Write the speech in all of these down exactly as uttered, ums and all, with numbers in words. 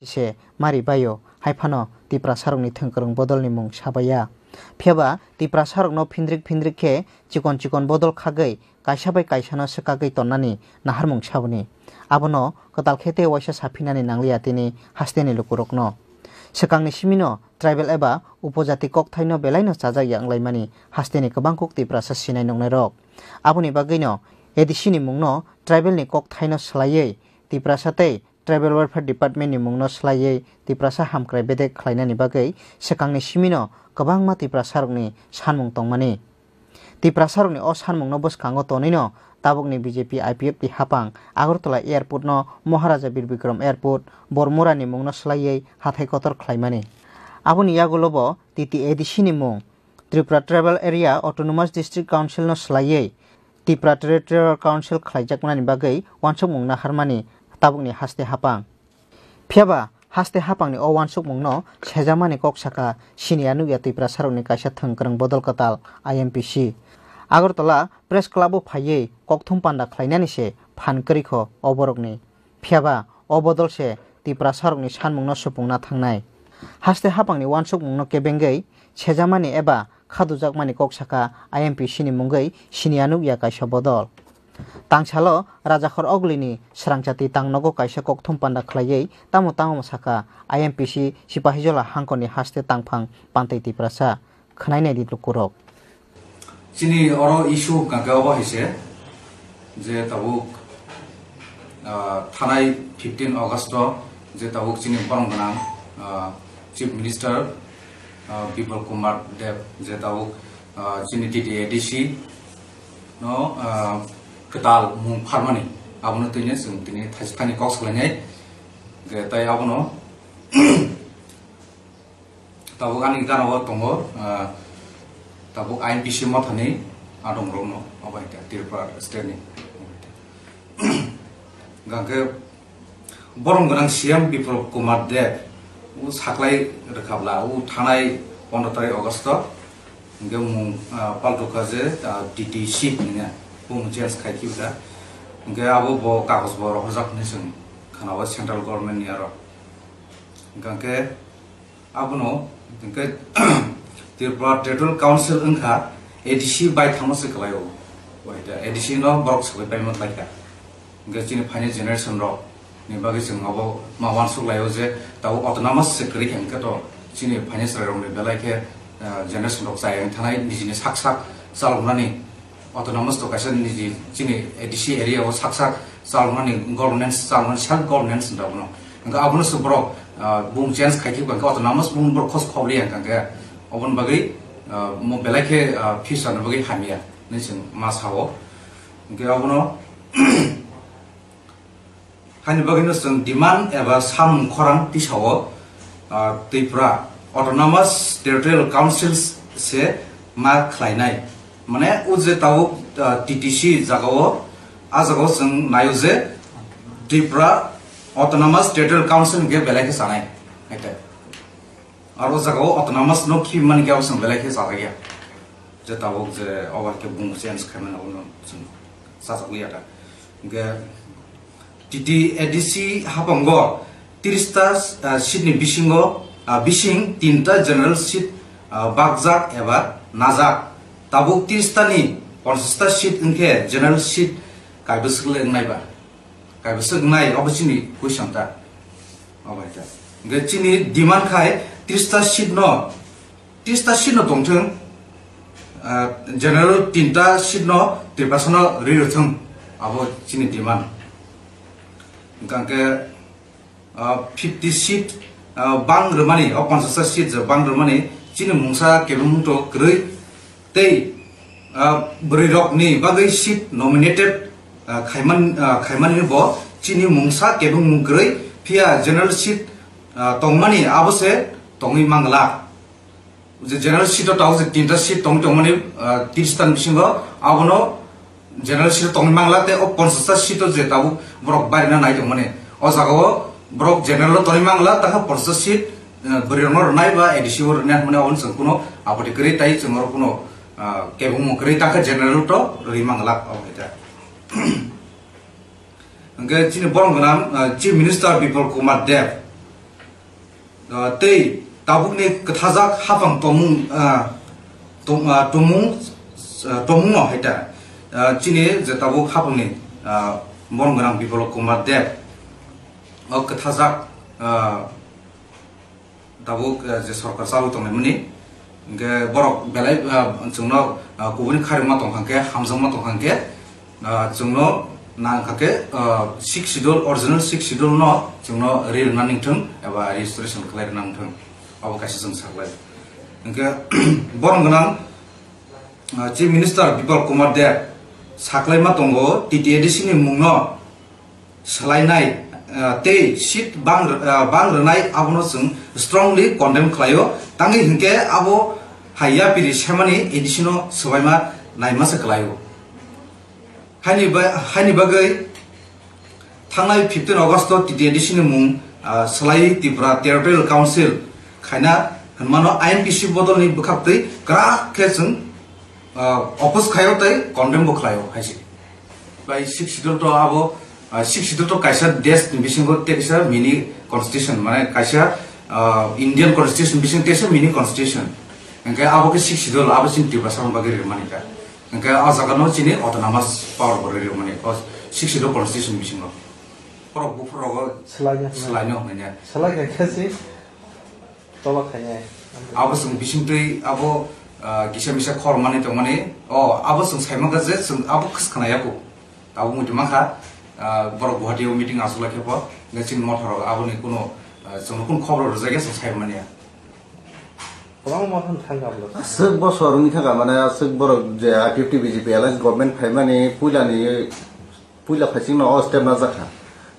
se mari baio, hai phano Tiprasarokni thwngkwrwng bodolni mung sabaiya. Phiyaba Tiprasarokno phindrik phindrik khe chikon chikon bodol khagwi kaisa bai kaisano swkagwi tonnani naharmung saboni. Abono kwtal khe tei waisa saphinani nangliya tini hasteni lukurokno. Swkangni simino tribal eba upojati kokthaino belaino chajak ya wnglaimani hasteni kwbang kuk Tiprasa sinai nuknairok. Aboni bagwino A D C ni mungno tribal ni kokthaino swlaiwi Tiprasa tei Tribal Welfare Department ni mungno swlaiwi Tiprasa hamkrai bedek khlainani bagwi swkangni simino kwbangma Tiprasarokni sanmung tongmani. Tiprasarokni o sanmungno bwskango tonwino tabukni B J P I P F T hapang Agartala Airport no Maharaja Bir Bikram Airport, Bormura ni mungno swlaiwi hathai kotor khlaimani. Aboni yagulo bo T T A D C ni mung, Tripura Tribal Area Autonomous District Council no swlaiwi Tipra Territorial Council khlaijakmani bagwi uansukmung naharmani tabukni haste hapang. Phiyaba haste hapangni o uansukmungno sejamani kok saka siniya nukya Tiprasarokni kaisa thwngkwrwng bodol kwtal I M P C. Agartala Press Club o phaiwi kokthum panda khlainani se phan kwrwikho o borokni. Phiyaba o bodol se Tiprasarokni sanmungno supungna thangnai. Haste hapangni uansukmungno kebengwi sejamani eba khadujakmani kok saka I M P C ni mungwi siniya nukya kaisa bodol. Tangsalo Rajakhor Oglini srangchati tangnogo kaisa kokthum panda khlaiwi tamo tamo saka I M P C Sipahijola hangkoni haste tangphang pantwi Tiprasa khwnainai di lukurok. Chini oro issue hwnkha khe obo hai se je tabuk, ah, thanai fifteen August o je tabuk chini borom gwnang, ah, Chief Minister, ah, Bipul Kumar Deb je tabuk, ah, chini T T A D C no, ah, kwtal mung pharmani abono twino chwng tini thaisa thani kok salainai. Je tai abono tabuk ani gana o tongo, ah, tabuk I M P C mothani adongrokno obo hai khe Tripura state ni. Hwnkhe borom gwnang C M Biplab Kumar Deb o saklai rwkhabla o thanai pondro tarik August o hwnkhe mung, ah, paltokha je, ah, D T C hwnwi bumung change khai khibda. Hwnkhe abo bo kagoj bo rohorjak hwnwi chwng khwnao central government ni aro. Hwnkhe Abono hwnkhe Tripura Territorial Council wngkha A D C bai thangma se kwlaio. Bai da A D C no borok sabai paima khlaikha. Hwnkhe chini phaini generation rok ni bagwi chwng abo ma uansuk laio je tabuk autonomous se kwrwi kha hwnkhe to chini phaini chwrai rok ni belai khe, ah, generation rok chaya wng thanai nijini sak sak chaloknani Autonomous to kaisa niji chini A D C area o sak sak chaloknani governance, chaloknani self governance hinwi abono. Hwnkhe abono se borok, ah, bung change khai khe hwnkhe autonomous bung borok khos khobli ya hwnkhe oboni bagwi, ah, mo belai khe, ah, future ni bagwi hamya hinwi chwng ma sao. Hwnkhe abono Haini bagwino chwng demand eba samung khorang tisao, ah, Tripura Autonomous Territorial Council se ma khlainai. Mane o je tabuk, ah, T T C jagao, a jagao chwng naio je Tripura Autonomous Territorial Council hwnkhe belai khe chanai. Haite. Aro jagao autonomous no khibimani khe abo chwng belai khe chajakya. Je tabuk je obo hai khe bung change khaimani abono chwng chajakliya da. Hwnkhe T T A D C haphango tris ta, ah, seat ni bisingo, ah, bising tin ta general seat, ah, bakjak eba najak. Tabuk tris ta ni ponchash ta seat wngkhe general seat kaibwswk le wngnai ba? Kaibwswk wngnai, obo chini question ta. Obo hai ta. Hwnkhe chini demand khai tris ta seat no Tris ta seat no tongthwng, ah, general tin ta seat no Tiprasa no ri rwthwng, abo chini demand. Hwnkhe, ah, fifty seat, ah, bang rwmani, o ponchash ta seat je bang rwmani, chini mungsa kebengmung to kwrwi, tei, ah, bwrwi rok ni bagwi seat nominated, ah, khaiman, ah, khaimani bo chini mungsa kebengmung kwrwi, phiya general seat, ah, tongmani abo se tongwi mangla. Je general seat o tabuk je tinta seat tong tongmani, ah, tris ta ni bisingo abono general seat o tongwi mangla tei o ponchash ta seat o je tabuk borok barina nai tongmani. O jaga o borok general o tongwi mangla, takha ponchash ta seat, ah, bwrwi rokno rwnai ba A D C o rwnai hwnmani obo chwng kuno apoti kwrwi tai chwng oro kuno, ah, kebengmung kwrwi takha general to rwi mangla obo hai ta. Hwnkhe chini borom gwnang, ah, Chief Minister Bipul Kumar Deb, Ah, tei tabukni kwthajak hapang tongmung, ah, tong-, ah, tongmung, ah, tongmungno hai ta, ah, chini je tabuk hapangni, ah, borom gwnang Biplab Kumar Deb o kwthajak, ah, tabuk, ah, je sorkar chalwi tongnaimani, hingke borok belai, ah, chwngno, ah, kubuni khairokma tongkha hingke, hamjakma tongkha hingke, ah, chwngno nangkha khe, ah, Sixth Schedule, original Sixth Schedule no chwngno ri rwna nangthung eba registration khlai rwna nangthung, abo kaisa chwng saklai. Hingke borom gwnang, ah, Chief Minister Biplab Kumar Deb saklaima tongo, T T A D C ni mungno swlainai, ah, tei seat bang, ah, bang rwnai, abono chwng strongly condemn khlaio. Tangwi hinkhe abo hai yapiri semani A D C no swbaima naima se kwlaio. Haini ba-, haini bagwi thangnai fifteen August o T T A D C ni mung, ah, swlaiwi Tripura Territorial Council khaina hwnmano I M P C bodolni bwkhaktwi kwrak khe chwng, ah, oppose khaio tei condemn bo khlaio hai se. Bai Sixth Schedule to abo, ah, Sixth Schedule to kaisa desh ni bisingo tei kaisa mini constitution, mane kaisa, ah, Indian constitution bising tei kaisa mini constitution. Hingke abo ke Sixth Schedule abo chini Tiprasa bagwi rimani ka. Hingke o jaga no chini autonomous power bo rimani o Sixth Schedule constitution bisingo. Borok buphur rogo Swlaina. Swlaino hwnwi. Swlaina khe si. Tola khainai. Abo chwng bisingtwi abo, ah, kisa misa khormani tongmani. O, abo chwng saimankha je chwng abo khwskhanai yaku. Abo muitu mankha, ah, borok Guwahati o meeting achuklai khe bo, nge chini motha rok aboni kuno, ah, chwngno kun khobor rwjak ya chwng saimanya. Kwbangma motha thang kablo. Aswk bosor wngkha ka, mane aswk borok je I P F T B J P alliance government phaimani puilani Puila phaisingno o step najak kha.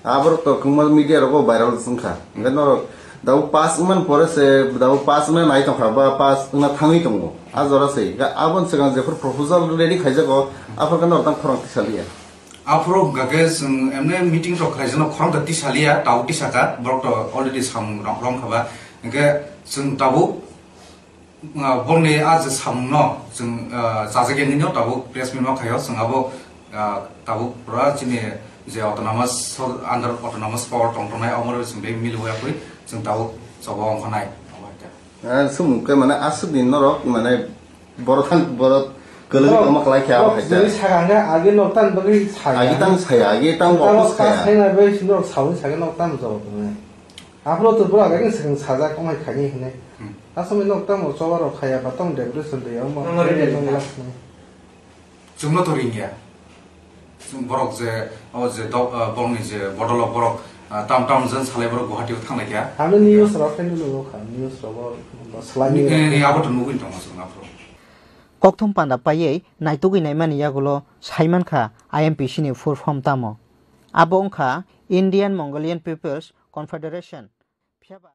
Aborok to kwbangma media rogo viral wngkha. Hingke norok dabu pass wngmani pore se, dabu pass wngna nai tongkha, ba pass wngna thangwi tongo. A jora se, hingke aboni swkang jephuru proposal ready khaijago, aphuru khe norok tang khorang tisaliya. Aphuru hingka khe chwng emne meeting rok khlaijakno khorang da tisaliya, tabuk tisaka, borok to already samung rong, rong kha ba. Hingke chwng tabuk Ah, borokni a je samungno chwng, ah, chajakya hinwi no tabuk press meet ma khaio, chwng abo, ah, tabuk pura chini je autonomous so-, under autonomous power tong tongnai, omo rok chwng bai mili wngya kwi chwng tabuk choba ongkha nai, omo hai khe. Ah, sumung khe mane aswk din norok mane borok thang borok kwlwng tongma khlai khe abo hai khe. Joi saka hwnkhe agi nok tan bagwi saya. Agi tang saya, agi tang office khaya. Tabuk ta saina bai norok sawi sakhe nok tan jawab tongnai. Aphuru to bwrok agini swkang sajak, "Ongkhai khaini," hinwi. Hmm. Asomwi nok tamo choba rok khaya ba tong decoration rwya, omo Nang ready nang wngkha. Lak hinwi. Chwngno to ringya. Chwng borok je, o je dok, ah, borokni je bodol o borok, ah, tam tam jen salai borok Guwahati o thanglai kha. Ano news rok khe nunu nukha, news rogo bo swlai ni, ni, ni, abo to nugwi tongo chwng aphuru. Kokthum panda paiwi naitugwi naimani yagulo saimankha I M P C ni full form tamo. Abo wngkha Indian Mongolian People's Confederation. Phiya ba